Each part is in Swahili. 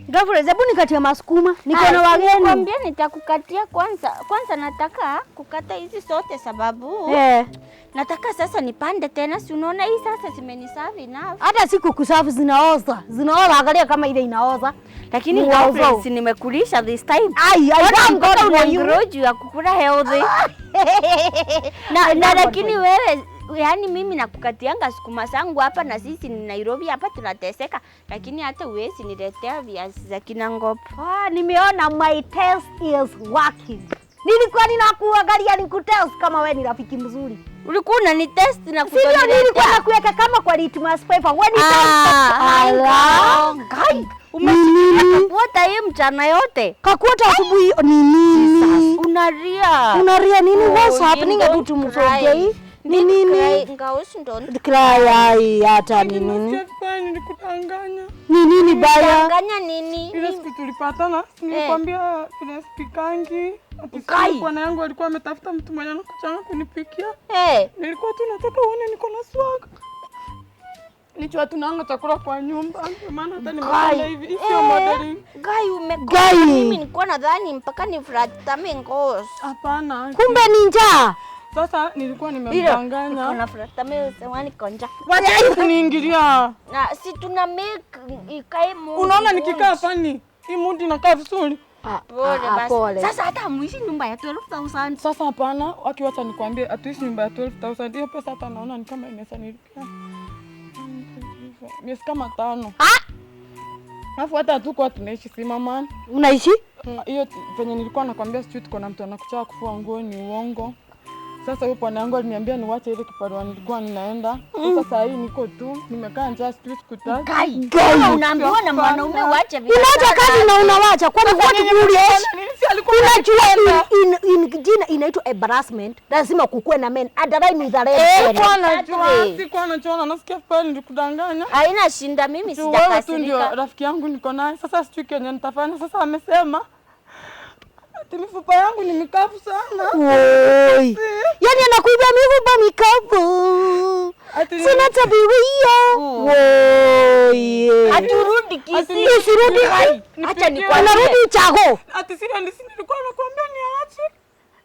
Girlfriend, hebu nikatie masukuma. Niko na wageni. Nikwambia nitakukatia kwanza. Kwanza nataka kukata hizi zote sababu nataka sasa nipande tena, si unaona hii sasa zimeniserve enough. Hata siku kusafu zinaoza. Zinaoza, angalia kama ile inaoza. Lakini Ni waozo. girlfriend, si nimekulisha this time. Ai, I thank God for you. Una juu ya kukula healthy. Na lakini wewe, yaani mimi nakukatianga sukuma zangu hapa na sisi ni Nairobi hapa tunateseka, lakini hata huwezi niletea viazi za kina Ngopo. Ah, nimeona my test is working. Nilikuwa ninakuangalia nikutest kama wewe ni rafiki mzuri. Ulikuwa unanitest na Sivyo, nilikuwa kutoniletea. nakuweka kama kwa litmus paper. When you Ah, ala. Kai. Umeshikilia kakuota hii mchana yote. Kakuota asubuhi ni nini? Unaria. Unaria nini? What's Oh, happening? you Hebu don't tumsongei. cry. Ni nini? Ngausi don't Cry ai hata ni nini? Nasikia vibaya nilikudanganya. Ni nini baya? danganya nini? Ile siku tulipatana, si nilikwambia vile sipikangi. Ati Kai. siku bwana yangu alikuwa ametafuta mtu mwenye anakuchanga kunipikia. Nilikuwa tu nataka uone niko na swag. Nichwa tunaanga chakula kwa nyumba, ndio maana hata nimefanya hivi. Hii sio modeling. Gai umekosa. Gai. Mimi nilikuwa nadhani mpaka ni fratame ngozi. Hapana. Kumbe ni njaa. Sasa nilikuwa Niko nimemdanganya. na fratame sema niko njaa. Wacha kuniingilia. Na si tuna make ikae mood. Unaona nikikaa fani, hii mood inakaa vizuri. Pole Ah, basi. pole. Sasa hata hamuishi nyumba ya 12,000. Sasa hapana, wakiwacha nikwambie, hatuishi nyumba ya 12,000. Hiyo pesa hata naona ni kama inaweza nilipia miezi kama 5. Alafu hata hatukuwa tunaishi simama. Unaishi? Hiyo penye nilikuwa nakwambia sijui tuko na mtu anakuchaa kufua nguo ni uongo. Sasa huyo bwana yangu aliniambia niwache ile kibarua nilikuwa ninaenda. Sasa saa hii niko tu nimekaa njaa sijui siku 3. Gai. Gai. Kama unaambiwa na mwanaume uache Unaacha kazi na unawacha. Kwani what curious? Unajua in jina inaitwa embarrassment. Lazima kukuwe na men. Underline with a red pen. Sikuwa najua, Exactly. sikuwa najua na nasikia vibaya nilikudanganya. Haina shinda, mimi Juu wewe tu ndio sijakasirika. rafiki yangu niko naye. Sasa sijui kenye nitafanya. Sasa amesema ati mifupa yangu ni mikavu sana. Oi. Yaani anakuibia mifupa mikavu. Ati Sina tabiria. Woi. Haturudi Kisii. Usirudi. Acha nikwambie. Unarudi chago. Ati sina ndisi nilikuwa nakwambia niache.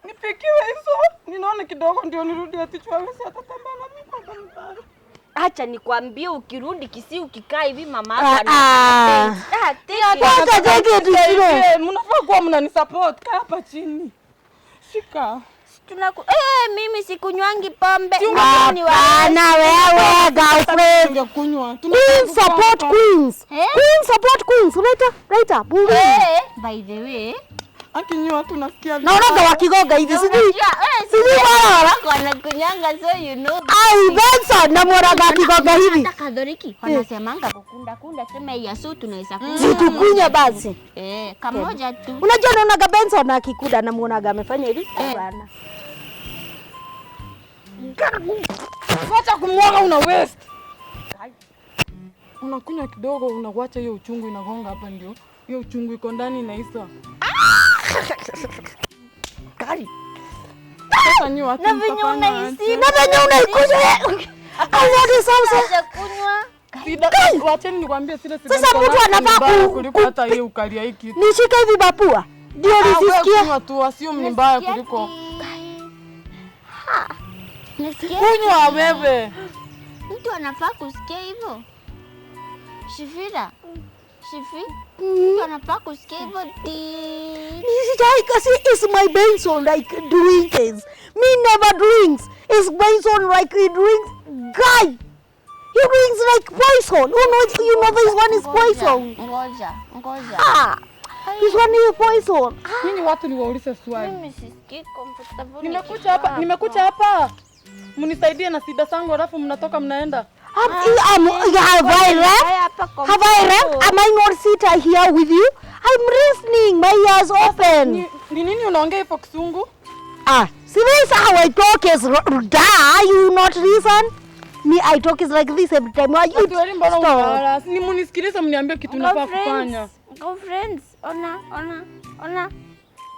Nipikiwe hizo. Ninaona kidogo ndio nirudi ati chwawezi atatembea na mimi kwa barabara. Acha nikwambie, ukirudi Kisii ukikaa hivi mama Ah, yako ah. ana- Ah, take it. Wacha take it slow. Eh, mnafaa kuwa mnanisupport. Kaa hapa chini. Shika. Mimi sikunywangi pombe. Mimi ni wa- Hapana wewe girlfriend. Ningekunywa. Queens support queens. Eh? Queens support queens. Right up, right up. Buri. By the way, Akinywa tunasikia Naonaga wakigoga hivi sijui. unajua, Sijui bwana. wako wanakunywanga, so you know. Ai Benson namuonaga akigoga hivi. Hata Katholiki wanasemanga kukunda kunda, sema ya so tunaweza kunywa. Situkunywe basi. Kamoja tu. Unajua naonaga Benson akikuda namuonaga amefanya hivi. Bwana. Wacha kumwaga una waste. Unakunywa kidogo unawacha hiyo uchungu inagonga hapa ndio. Hiyo uchungu iko ndani inaisha. Kali. Sasa ni watu Na venye mtafanya unaisi- aje? Na venye unaikunywa. I want something. Acha kunywa. Sida, wacheni nikwambie sile sida. Sasa niko mtu nayo ni anafaa mbaya kuliko hata hiyo ukalia hii kitu. Nishike hivi mapua. Ndio Ah, wewe nisisikie. kunywa tu assume ni mbaya kuliko. Nasikia Kunywa wewe. mtu anafaa kusikia hivyo. Shifira. Shifi. Mtu anafaa kusikia hivyo ti. Is my Benson like doing this? Me never drinks. Is Benson like he drinks? Guy, he drinks like poison. Oh no, you know this one is poison. Ngoja, ngoja. Ah, this one is poison. Nyinyi watu niwaulize swali. Mimi sisikii comfortable. Nimekuja hapa, nimekuja hapa. Mnisaidie na sida zangu alafu mnatoka mnaenda. Have I left? Have I left? Am I not sitting here with you? I'm listening. My ears open. Ni nini unaongea hivyo Kisungu? Ah, see this how I talk is da. You not listen? Me, I talk is like this every time. Why you Watu wali mbona stop? unalala? Ni munisikilize mniambie kitu nafaa kufanya. Girlfriends, ona, ona, ona.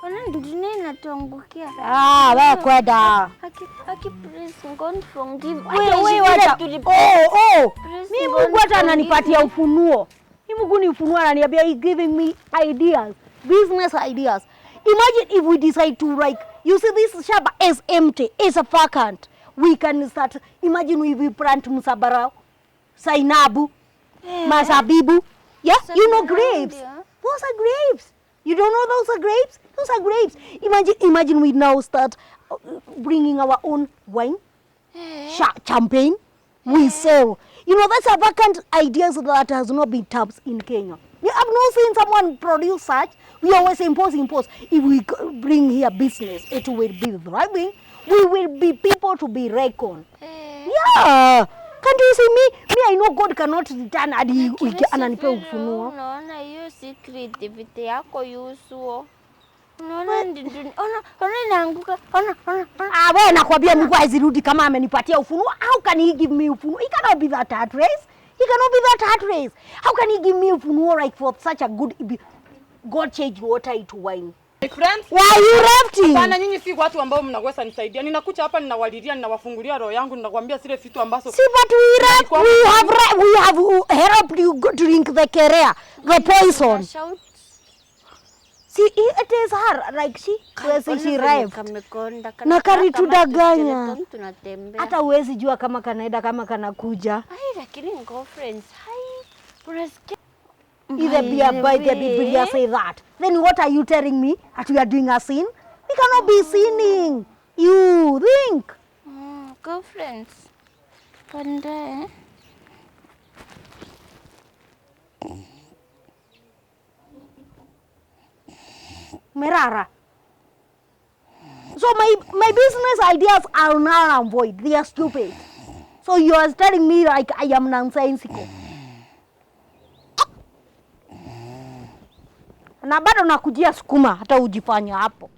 Ona dunia inatuangukia. Ah, wewe kwenda. Haki, haki, please God forgive. Wewe wewe wacha. Oh, oh. Please Mimi God Mungu hata forgive ananipatia ufunuo. Hii Mungu ni ufunuo ananiambia he giving me ideas, business ideas. Imagine if we decide to like, you see this shamba is empty, is vacant. We can start, imagine if we plant msabarau, sainabu, mazabibu. Yeah, you know grapes. Those are grapes. You don't know those are grapes? Those are grapes. Imagine we now start bringing our own wine, champagne. We sell. You know, that's a vacant ideas that has not been tapped in Kenya. We have not seen someone produce such. We always impose. If we bring here business, it will be thriving. We will be people to be reckoned. Yeah. Can't you see me? Me, I know God cannot return hadi ananipea ufunuo. Unaona hiyo secret yako Yusuo. Unaona ona inaanguka. Ona ona. Ah, wewe nakwambia Mungu haizirudi kama amenipatia ufunuo. How can he give me ufunuo? He cannot be that heart race. He cannot be that heart race. How can he give me ufunuo like for such a good God change water into wine? My friends, why are you laughing? Sana nyinyi si watu ambao mnaweza nisaidia. Ninakuja hapa ninawalilia, ninawafungulia roho yangu, ninakwambia zile vitu ambazo si but we have helped you drink the kerea, the poison. See, it is her like she she arrived. Na karitudanganya. Hata huwezi jua kama kanaenda kama kanakuja. Ai, lakini girlfriends, hai unasikia Either be a by the Biblia say that. Then what are you telling me? That we are doing a sin? We cannot be sinning. You think? Girlfriends. Pande. Merara. So my business ideas are null and void. They are stupid. So you are telling me like I am nonsensical. Na bado nakujia sukuma hata ujifanya hapo.